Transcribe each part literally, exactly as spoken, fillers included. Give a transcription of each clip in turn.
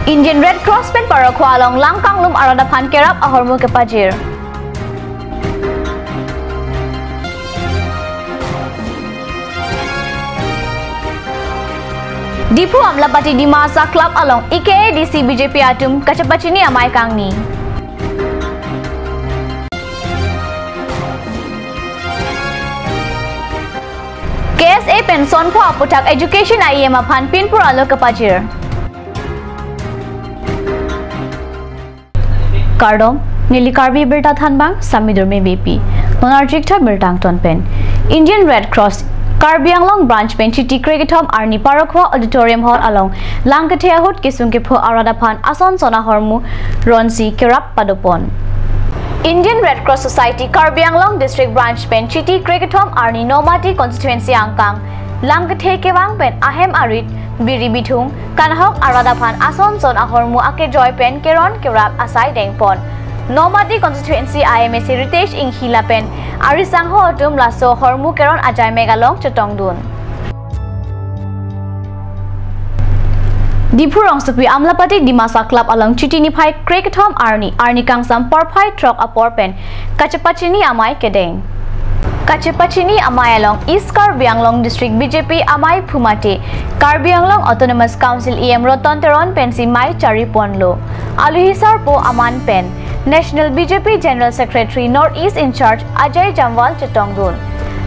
Indian Red Cross pen Parokhowa along lang kanglum arat aphan kerap ahormu kepajir. Diphu Amlapati Dimasa Club along E K A D C B J P atum kachepachini amei kangni. K S A pen sonpho aputhak education I E M aphan pinpur alo kepajir. Kardom, neli Karbi Birta thanbang, Sami Durmi B P. Non arjik tha birta angton pen. Indian Red Cross, Karbi Anglong Branch pen Chiti krekethom arni Parokhowa Auditorium Hall along lang kethe ahut kesung kepho arat aphan ason son ahormu ronsi kerap padopon. Indian Red Cross Society Karbi Anglong District Branch pen Chiti krekethom arni Nomati Constituency angkang lang kethe kevang pen ahem arit, biri bithung, kanhok arat aphan ason son ahormu akejoi pen keron kerap asai dengpon. Nomati Constituency I M A C Ritesh Enghi lapen ari sangho atum laso ahormu keron ajai mek along chetongdun. Diphu rongsopi Amlapati Dimasa Club along Chiti niphai krekethom arni, arni kangsam porphai throk apor pen kachepachini amei kedeng. Kachepachini amei along East Karbi Anglong District B J P amei phu mate Karbi Anglong Autonomous Council E M Roton Teron pensi mei chariponlo. Aluhi sarpo aman pen National B J P General Secretary North East in charge Ajay Jamwal chetongdun.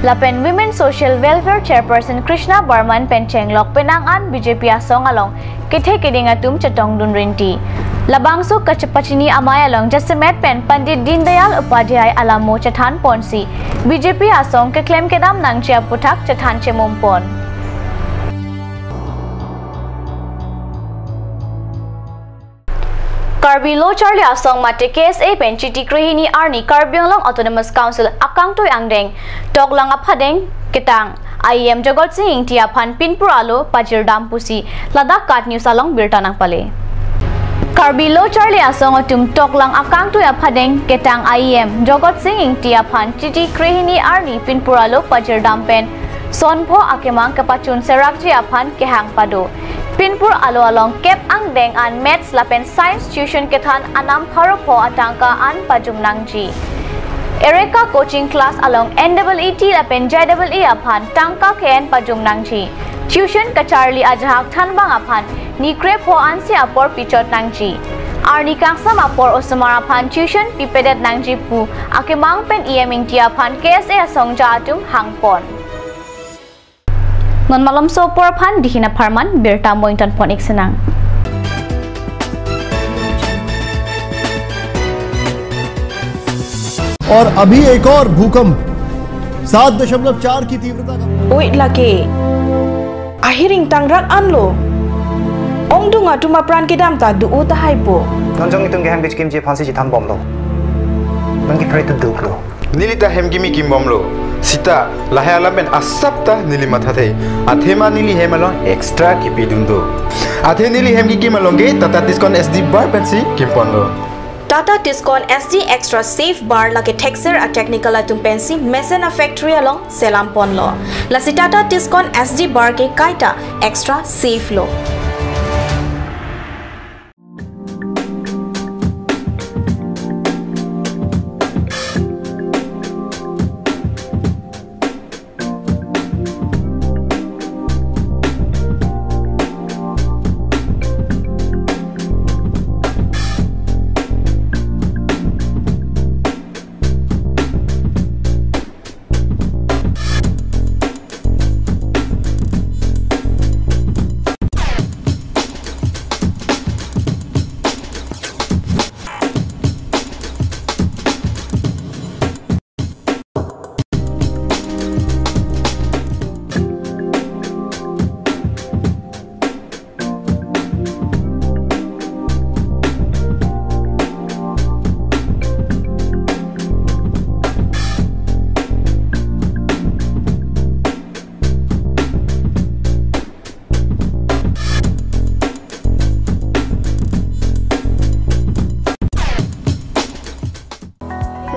Lapen Women Social Welfare Chairperson Krishna Barman pen chenglok penang an B J P asong along kethe keding atum chetongdun rinti. Labangso kachepachini amei along jasemet pen Pandit Deendayal Upadhyay alamo chethanponsi B J P asong keklem kedam nangji aputhak chethan chemumpon. Karbi Lo Charli Asong mate K S A pen Chiti krehini arni Karbi Anglong Autonomous Council akangtui angdeng toklang aphadeng ketang I E M Jagat Sing Engti aphan pinpur alo pajirdam pusi ladak KAT News along birta nangpale. Karbi Lo Charli Asong atum toklang akangtui aphadeng ketang I E M Jagat Sing Engti aphan Chiti krehini arni pinpur alo pajirdam pen sonpho akemang kepachun serakji aphan kehang pado. Pinpur alo along kep angdeng an Maths lapen Science tuition kethan anam pharo pho atangka an pajum nangji. Ereka coaching class along N E E T lapen J E E aphan tangka ke-en pajum nangji. Tuition kacharli ajahak thanbang aphan ni krepho ansi apor pichot nangji. Arni kangsam apor osomar aphan tuition pipedet nangji pu akemang pen E M Engti aphan K S A asongja atum hangpon. Non malomso apor aphan dihin apharman birta mointon pon ik senang. और अभी एक और भूकंप सात दशमलव चार की तीव्रता का। Oi lake. Ahiring tangrak anlo. Ongdung atum apran kedam ta do-o tahai po. Non jong itum ke hem kechikimji aphansi chethanbomlo. Non kephere tu duklo. Neli ta hem kimi kimbomlo. Sita, lahai alam pen asap ta neli mathathe. Athema neli hem along extra kipidun do. Athe neli hem kikim along ke Tata Tiscon S D bar pensi kimponlo. Tata Tiscon S D Extra Safe Bar lake thekser a-technical atum pensi mesen a-factory along selamponlo. Lasi Tata Tiscon S D bar ke kaita extra safe lo.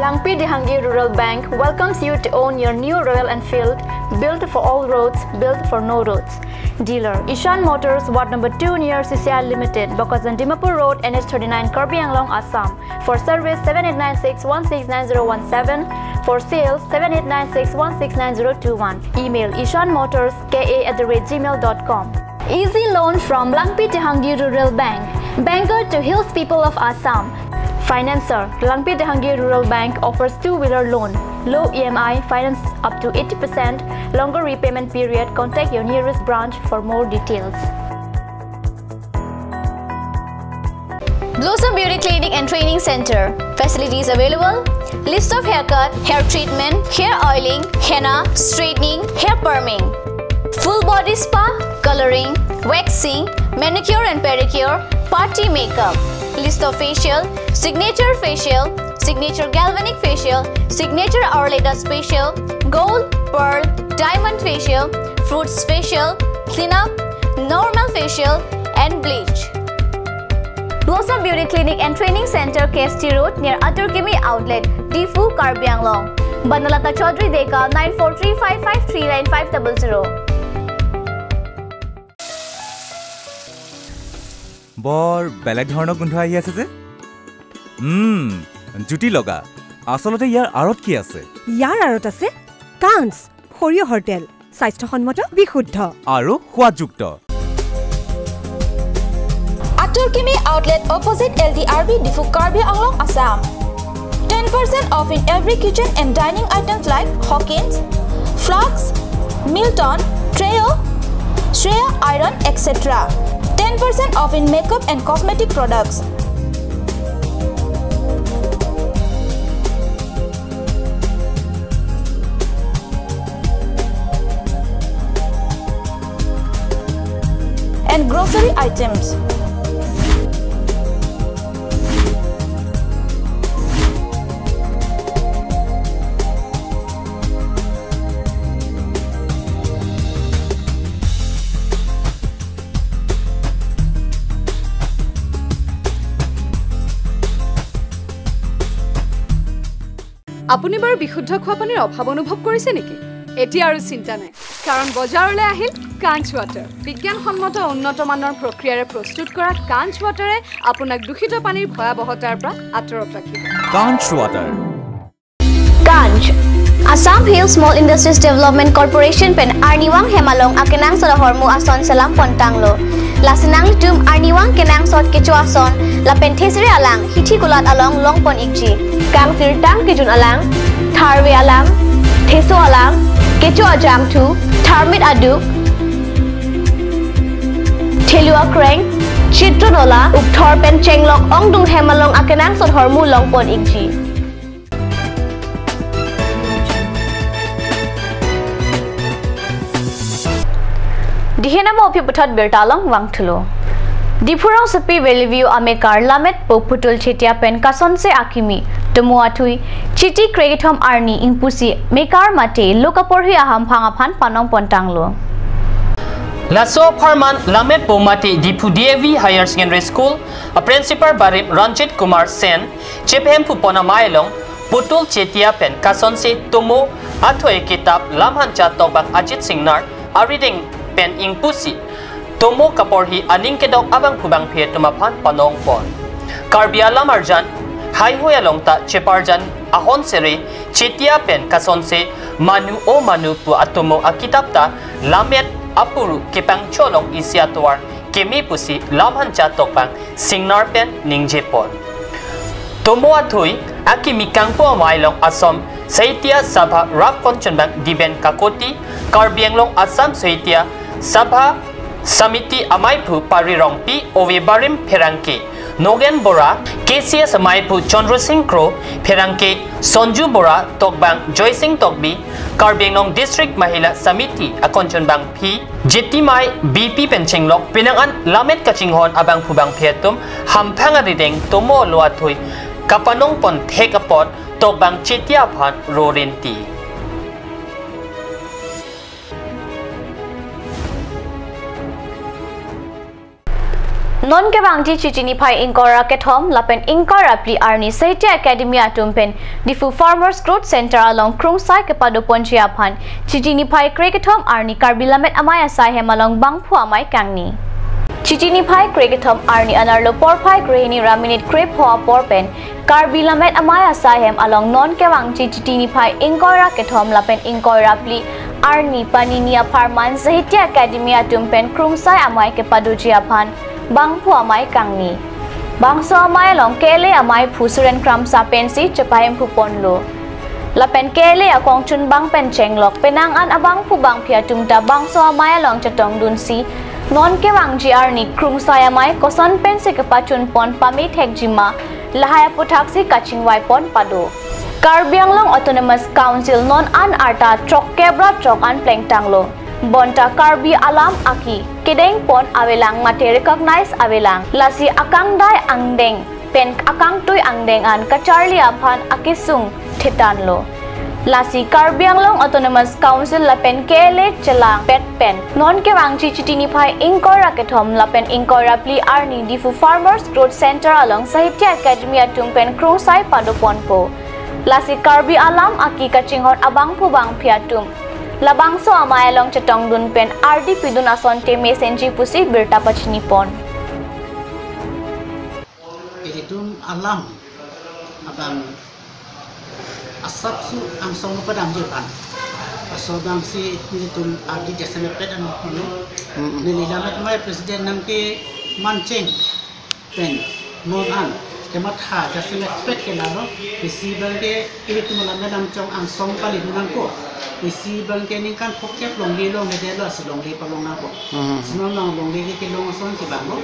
Langpi Dehangi Rural Bank welcomes you to own your new Royal Enfield, built for all roads, built for no roads. Dealer, Ishan Motors, Ward number two near C C I Limited, Bokajan Dimapur Road, N H thirty-nine, Karbi Anglong, Assam. For service, seven eight nine six one six nine zero one seven. For sales, seven eight nine six one six nine zero two one. Email, ishan motors K A at the rate gmail dot com. Easy loan from Langpi Tehangi Rural Bank. Banker to hills people of Assam. Financer, Langpi Tehangi Rural Bank offers two-wheeler loan. Low E M I, finance up to eighty percent. Longer repayment period. Contact your nearest branch for more details. Blossom Beauty Clinic and Training Center. Facilities available. List of haircut, hair treatment, hair oiling, henna, straightening, hair perming. Full body spa, coloring, waxing, manicure and pedicure, party makeup. List of facial, signature facial, signature galvanic facial, signature Ayurveda facial, gold, pearl, diamond facial, fruits facial, cleanup, normal facial, and bleach. Blossom Beauty Clinic and Training Center, K S T Road, near Atur Kimi Outlet, Diphu, Karbi Anglong. Banalata Chaudhary Deka, nine four three five five three nine five double zero. বৰ বেলেগ ধৰণৰ গোন্ধ আহি আছে যে। উম, জুতি লগা। আচলতে ইয়াৰ আঁৰত কি আছে? ইয়াৰ আঁৰত আছে কাঞ্চ, সৰিয়হৰ তেল, স্বাস্থ্যসন্মত, বিশুদ্ধ। আৰু সোৱাদযুক্ত। Atur Kimi Outlet, opposite L D R B, Diphu, Karbi Anglong, Assam. Ten percent off in every kitchen and dining items like Hawkins, Flux, Milton, Trio, Shreya Iron, et cetera. Ten percent off in makeup and cosmetic products. And grocery items. আপুনি বাৰু বিশুদ্ধ খোৱা পানীৰ অভাৱ অনুভৱ কৰিছে নেকি? এতিয়া আৰু চিন্তা নাই, কাৰণ বজাৰলৈ আহিল কাঞ্চ ৱাটাৰ। বিজ্ঞানসন্মত উন্নত মানৰ প্ৰক্ৰিয়াৰে প্ৰস্তুত কৰা কাঞ্চ ৱাটাৰে আপোনাক দূষিত পানীৰ ভয়াৱহতাৰ পৰা আঁতৰত ৰাখিব। কাঞ্চ water. Kancch. Assam Hill Small Industries Development Corporation pen arnivang hem along akenangsot ahormu ason selam pontanglo. Lasi nanglitum arnivang kenangsot kecho ason lapen thesere alang hithi kulat along longpon ikji. Kangsirtang kejun alang, tharve alang, theso alang, kecho ajangthu, tharmit aduk, thelu akreng, chitro nola, ukthor pen chenglok ongdung hem along akenangsot ahormu longpon ikji. Dihenamo aphi puthot birta along vangthulo. Diphu rongsopi Valley View amekar Lametpo Putul Chetia pen kasonse akimi tomo athui Chiti krekethom arni ingpusi mekar mate lo kaporhi ahamphang aphan panong pontanglo. Laso apharman Lametpo mate Diphu D A V Higher Secondary School a Principal barim Ranjit Kumar Sen chephem phupon amei along Putul Chetia pen kasonse tomo athui kitap Lamhancha Tokbang Ajit Singnar arideng pen ingpusi tomo kaporhi aning kedok abangphu bangphi atum aphan panong pon. Karbi alam arjan haihui along ta cheparjan ahon sere Chetia pen kasonse Manu O Manu pu atomo akitap ta Lamet apuru kepangcholong isi atovar keme pusi Lamhancha Tokbang Singnar pen ningje pon. Tomo athui akimi kangpo amei along Assam Sahitya Sabha rap konchonbang Diben Kakoti, Karbi Anglong Assam Sahitya Sabha Samiti amaiphu Pari Rongpi, ove barim pherangke Nogen Bora, K C S amaiphu Chandra Singh Kro, pherangke Sonju Bora, tokbang Joy Singh Tokbi, Karbi Anglong District Mahila Samiti akonchonbangpi Jetimai B P pen chenglok penang an Lamet kachinghon abangphu bangphi atum hamphang arideng tomo lo athui kapanong pon thek apot tokbang Chetia aphan rorinti. Non kevangji Chiti niphai ingkoi ra kethom lapen ingkoi ra phli arni Sahitya Academy atum pen Diphu Farmers Growth Center along krungsai kepadoponji aphan Chiti niphai krekethom arni Karbi Lammet Amei asaihem along bangphu amei kangni. Chiti niphai krekethom arni anerlo porphai krehini ra minute krepho apor pen Karbi Lammet Amei asaihem along non kevangji Chiti niphai ingkoi ra kethom lapen ingkoi ra phli arni panini apharman Sahitya Academy atum pen krungsai amei kepadoji aphan bangphu amei kangni. Bangso amei along K L A ameiphu Suren Kramsa pensi chepahemphuponlo. Lapen K L A akongchunbang pen chenglok penang an abangphu bangphi atum ta bangso amei along chetongdunsi non kevangji arni krungsai amei koson pensi kepachunpon pame thekjima lahai aputhaksi kachingvaipon pado. Karbi Anglong Autonomous Council non an arta throkkep ra throk an plengtanglo. Bonta Karbi alam aki kedengpon avelang mate recognize avelang. Lasi akangdai angdeng pen akangtui angdeng an kacharli aphan akesung thetanlo. Lasi Karbi Anglong Autonomous Council lapen K L A chelangpet pen non kevangji Chiti niphai ingkoi ra kethom lapen ingkoi ra phli arni Diphu Farmers Growth Center along Sahitya Academy atum pen krungsai padoponpo. Lasi Karbi alam aki kachinghon abangphu bangphi atum labangso amei along chetongdun pen ardi pidun asonte mesenji pusi birta pachinipon. Ilitum alam abang asapso angsong padamji aphan. Laso abangsi nelitum ardi jasemet pet ano ano. Mm-mm. Neli Lammet Amei president nangkemancheng pen non an kematha jasemet pet ke lalo, isi abangke ilitum alam kedam chong angsong palidun nangkok. Isi abangke ningkan phokep longle longledetlo, lasi longle palong nangkok. Mhm. Sino nang longle ke kelong asonsi banglo.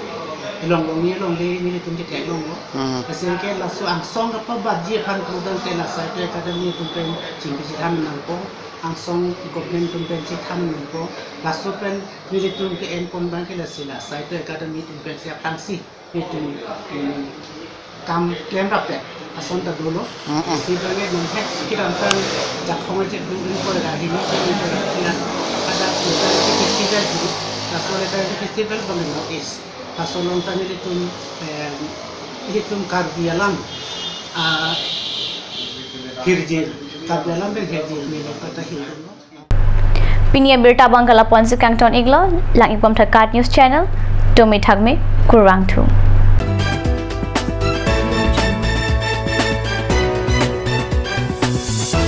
Long longle longle nelitum ke theklonglo. Mhm. Lasi ke laso angsong kapabatji aphan pudang ke la Sahitya Academy atum pen chingki chithan nangkok. Angsong government atum pen chithan nangkok. Laso pen nelitum ke-enpon abangke lasi la Sahitya Academy atum pensi aphrangsi nelitum, mm, kam klemrap pen ason ta dolo. Mm-mm. Isi abangke nanghe kedamtang Jakhong ajat dun dun koi ra hini dun dun koi ra kinan ada literary festival dun. Laso literary festival abang North East. Laso along ta nelitum, eh, nelitum Karbi alam, ah, hirjil. Karbi alam pen hirjil neli pata hirjil. Pini abirta abangke lapu-ansi kangton-iklo, lang-ikbom tha KAT News Channel, tumi thakme, kurvangthu.